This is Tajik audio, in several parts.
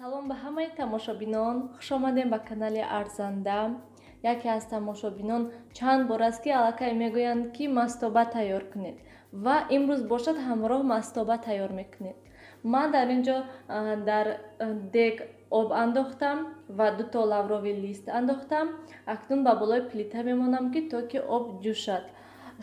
Салом ба ҳамаи тамошобинон, хушомадем ба канали Арзанда. Яке аз тамошобинон чанд бор аст, ки аллакай мегӯянд, ки мастоба тайёр кунед ва имрӯз бошад, ҳамроҳ мастоба тайёр мекунед. Ман дар ин ҷо дар дег об андохтам ва дуто лавровый лист андохтам. Акнун ба болои плита мемонам, ки то ки об ҷӯшад.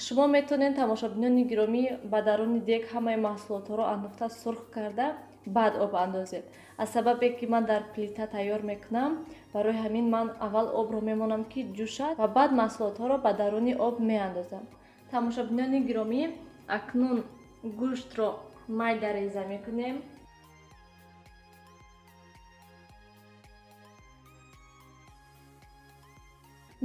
Шумо метавонед, тамошобинони гиромӣ, ба даруни дег ҳамаи маҳсулотҳоро андохта, сурх карда, баъд об андозед. Аз сабабе ки ман дар плита тайёр мекунам, барои ҳамин ман аввал обро мемонам, ки ҷӯшад, ва баъд маҳсулотҳоро ба даруни об меандозам. Тамошобинони гиромӣ, акнун гӯштро майда реза мекунем.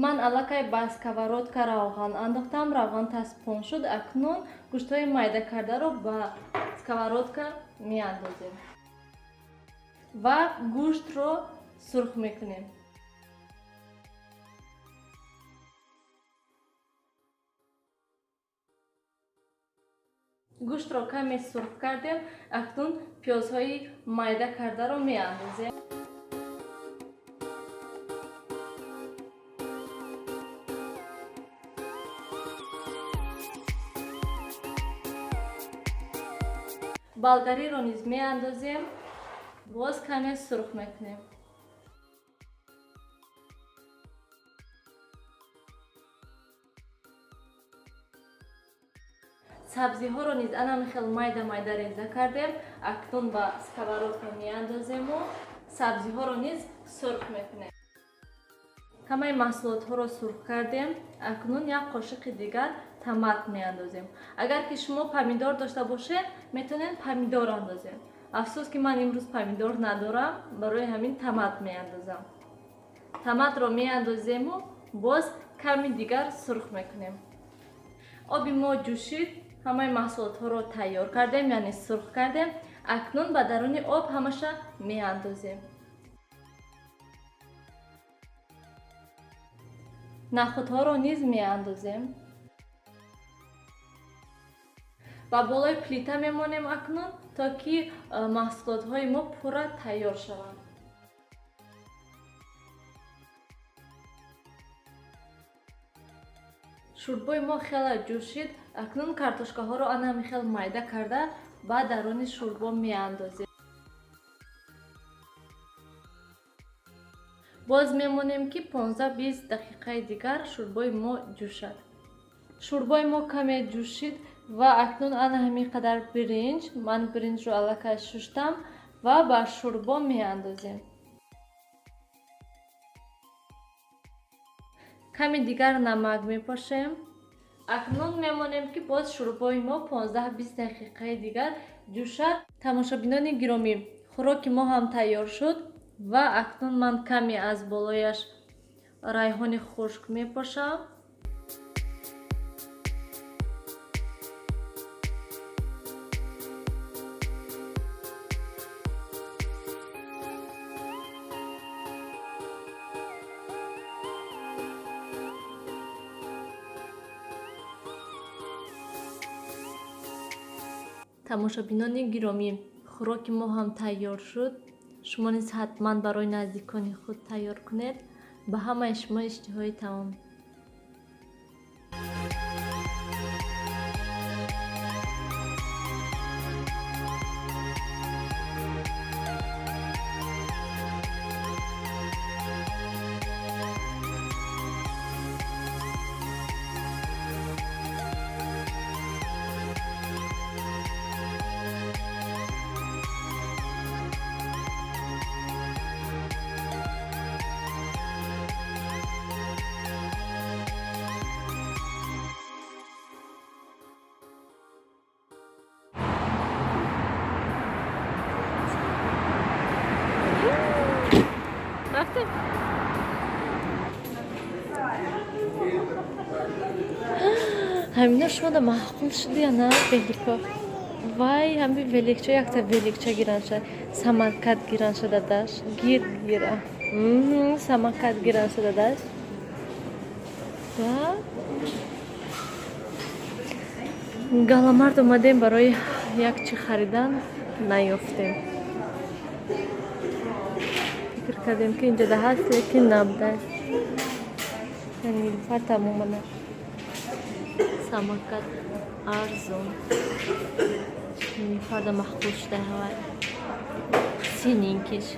Ман аллакай ба сковородка равған андохтам, равған таспон шуд. Акнун гӯштҳои майда кардаро ба сковородка меандозем ва гӯштро сурх мекунем. Гӯштро каме сурх кардем, акнун пиёзҳои майда кардаро меандозем. Болгариро низ меандозем, боз каме сурх мекунем. Сабзиҳоро низ анами хел майда майда реза кардем, акнун ба сковородка меандозему сабзиҳоро низ сурх мекунем. Ҳамаи маҳсулотҳоро сурх кардем, акнун як қошиқи дигар томат меандозем. Агар ки шумо помидор дошта бошед, метавонед помидор андозед. Афсӯс, ки ман имрӯз помидор надорам, барои ҳамин томат меандозам. Томатро меандозему боз ками дигар сурх мекунем. Оби мо ҷӯшид, ҳамаи маҳсулотҳоро тайёр кардем, яъне сурх кардем. Акнун ба даруни об ҳамаша меандозем. Нахӯдҳоро низ меандозем. Ба болои плита мемонем акнун, то ки маҳсулотҳои мо пурра тайёр шаванд. Шӯрбои мо хеле ҷӯшид, акнун картошкаҳоро анами хел майда карда ба даруни шӯрбо меандозем. Боз мемонем, ки 15-20 дақиқаи дигар шӯрбои мо ҷӯшад. Шӯрбои мо каме ҷӯшид ва акнун ана ҳамин қадар биринҷ, ман биринҷро аллакай шуштам, ва ба шӯрбо меандозем. Ками дигар намак мепошем. Акнун мемонем, ки боз шӯрбои мо 15-20 дақиқаи дигар ҷӯшад. Тамошобинони гиромӣ, хӯроки мо ҳам тайёр шуд ва акнун ман каме аз болояш райҳони хушк мепошам. Тамошобинони гиромӣ, хӯроки мо ҳам тайёр шуд. Шумо низ ҳатман барои наздикони худ тайёр кунед. Ба ҳамаи шумо иштиҳои таом. Рафтем. Ҳамина шумода маъқул шуд я на, велико? Вай, ҳами великча, якта великча гиран шад, самокат гиран шуда даш. Гир, гира. Самокат гиран шуда даш. Да? Галамард омадем барои як чӣ харидан, наёфтем. кардем, ки инҷода ҳаст, лекин набуда. Нилуфар тамомана. Самокат арзон. Нилуфарда маҳқул шуда ҳавай. Синенький ш.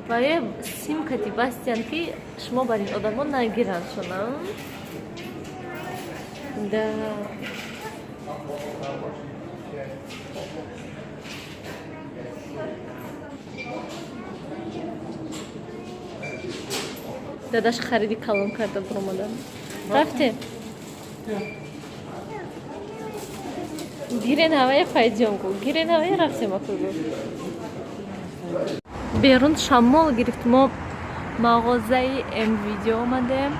Ва е симкати бастиян, ки шумо бар ин одамо нагиранд шона. Да. Дадаш хариди калон карда буромадан. Рафтем. Гирен ҳавая, пойдём гу. Гирен ҳавая, рафтем акугу. Берун шамол гирифт. Мо мағозаи М-Видео омадем.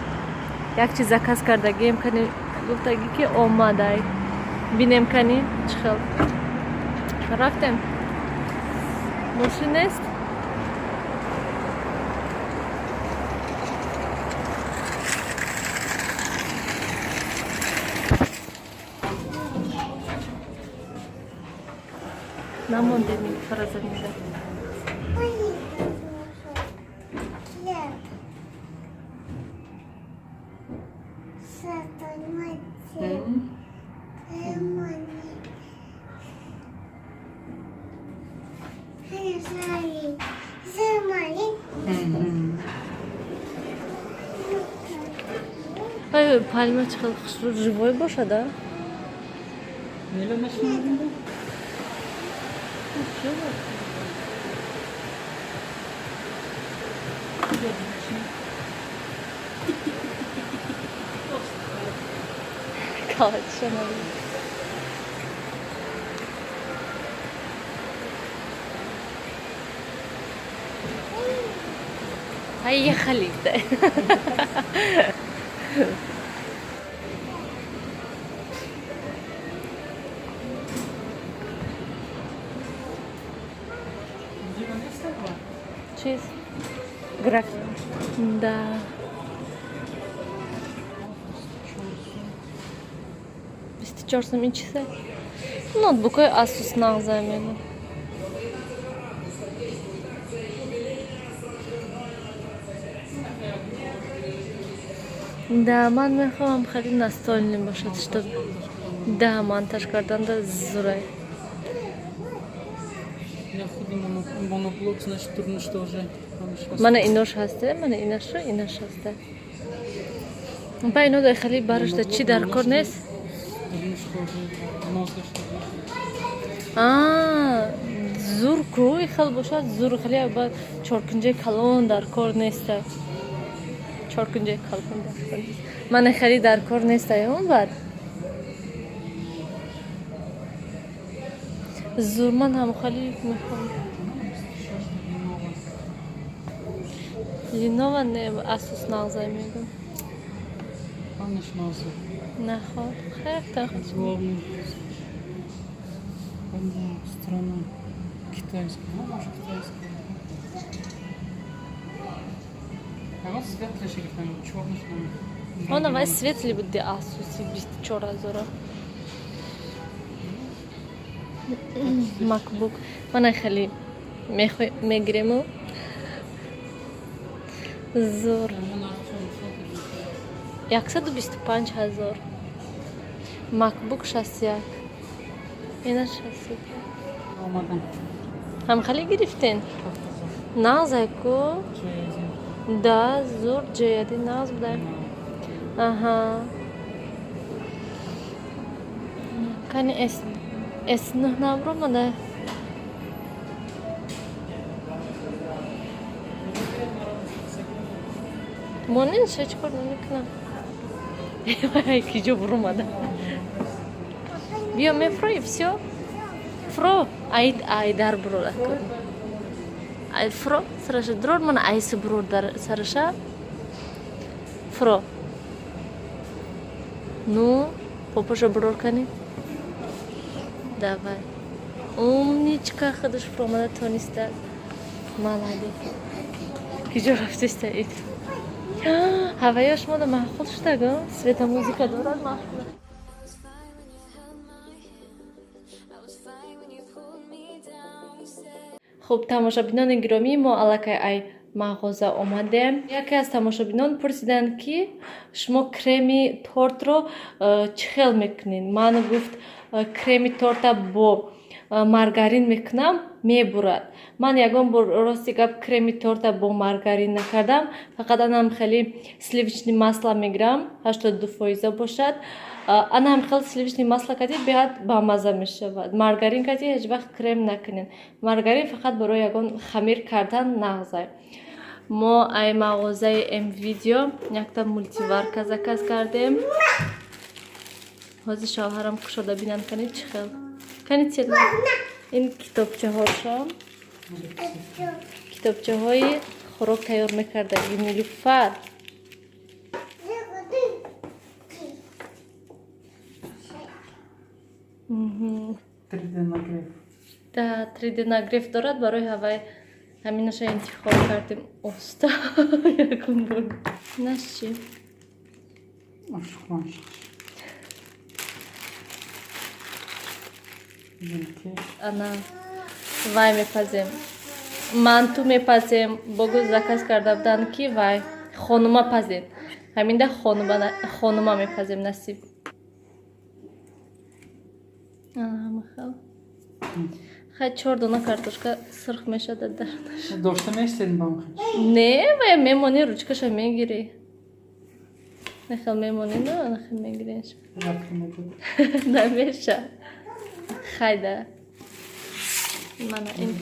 Як чиз заказ кардагием, кани гуфтагӣ, ки омадай. Бинем, кани чӣ хел. Рафтем. Мошин нест? Намондем фаразамида. Ай, пальма чӣ хел хушрӯ, живой бошад, а? Неле машина? Живой. Калача. Поехали. Да. Чиз? График. Да. 24 сум ин чизе? Ноутбукҳои Asus нағза мена. Да, ман мехоҳам хеле настольный бошад, чтоб да монтаж карданда зурай. Я худи моноблок, значит, трудно, что уже. Мана инош ҳасте, мана инашу, инаш ҳасте. Ба ино дай хеле барашда чӣ дар кор нест? А, зур ку, хел бошад, зур хеле ба чоркунҷаи калон дар кор неста. Чоркунҷаи калон дар кор нест. Мана хеле дар кор неста, он бад. Зур, ман ҳам хеле мехоҳам. Lenovo не, Asus нағза мегӯм. Наход. Хайр, таход. Главный. Страна китайская. Ну, может, китайская. А вот светлый шрифт, черный шрифт. Она вай светлый буди Asus 24 ҳазора. MacBook. Мана хеле мегирему. Зур. 125 ҳазор. MacBook 61. Ина 61. Омадам. Ҳам хеле гирифтен? Нағзай ку? Да, зур ҷояди нағз буда. Аҳа. Кани S S9 набромада? Монен ҳеҷ кор намекунам. Ки ҷо буромада. Биё, мефрои, всё. Фро, ай ай дар буро. Ай фро, сараша дрор мана айси буро дар сараша. Фро. Ну, попаша бурор кани. Давай. Умничка, худаш фромада тониста. Молодец. Ки ҷо рафтиста ит. Ҳаваё шумода маъқул шудага? Светомузыка дорад, маъқул. I was fine when you held my hand. I was fine when you pulled me down. Хуб, тамошобинони гиромӣ, мо аллакай ай мағоза омадем. Яке аз тамошобинон пурсиданд, ки шумо креми тортро чӣ хел мекунед. Ман гуфт, креми торта бо маргарин мекунам, мебурад. Ман ягон бор, рости гап, креми торта бо маргарин накардам, фақат анам хеле сливочный масло мегирам, 82 фоиза бошад. Анам хел сливочный масло кати беҳад бамаза мешавад. Маргарин кати ҳеҷ вақт крем накунед. Маргарин фақат барои ягон хамир кардан нағзай. Мо ай мағозаи М-Видео якта мультиварка заказ кардем. Ҳозир шавҳарам кушода бинанд, кани чӣ хел, кани цела. Ин китобчаҳошон, китобчаҳои хӯрок тайёр мекардаги Нилуфар. 3D нагрев. Да, 3D нагрев дорад, барои ҳавай ҳаминаша интихоб кардем. Оста, якум бор наш чи? Ошхош. Вилки. Ана вай мепазем, манту мепазем. Богу заказ карда буданд, ки вай хонума пазед. Ҳаминда хонума мепазем, насиб. Ҳамахел хай, чор дона картошка сирх мешавад дар. Дошта местед бам хеч. Не, вай мемонӣ, ручкаша мегирӣ, нахел мемонӣ, на нахел мегириш. Рафт мекунад. Намеша, хайда. Мана ин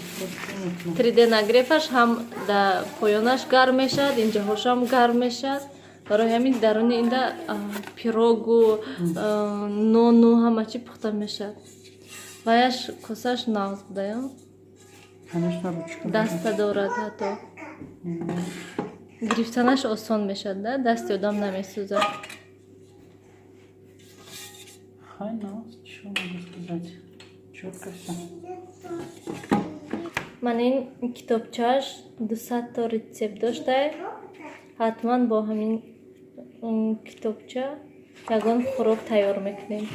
3D нагрев аш ҳам да поёнаш гарм мешавад, инҷаҳошам гарм мешавад. Барои ҳамин даруни инда пирогу, нону, ҳама чи пухта мешавад. Ваяш косаш нағз буда, ё? Конечно, ручка. Даста дорад, ҳатто гирифтанаш осон мешавад, да, дасти одам намесӯзад. Хай, ну, что могу сказать? Четко все. Ман ин китобчааш 200 то рецепт доштай. Ҳатман бо ҳамин китобча ягон хӯрок тайёр мекунем.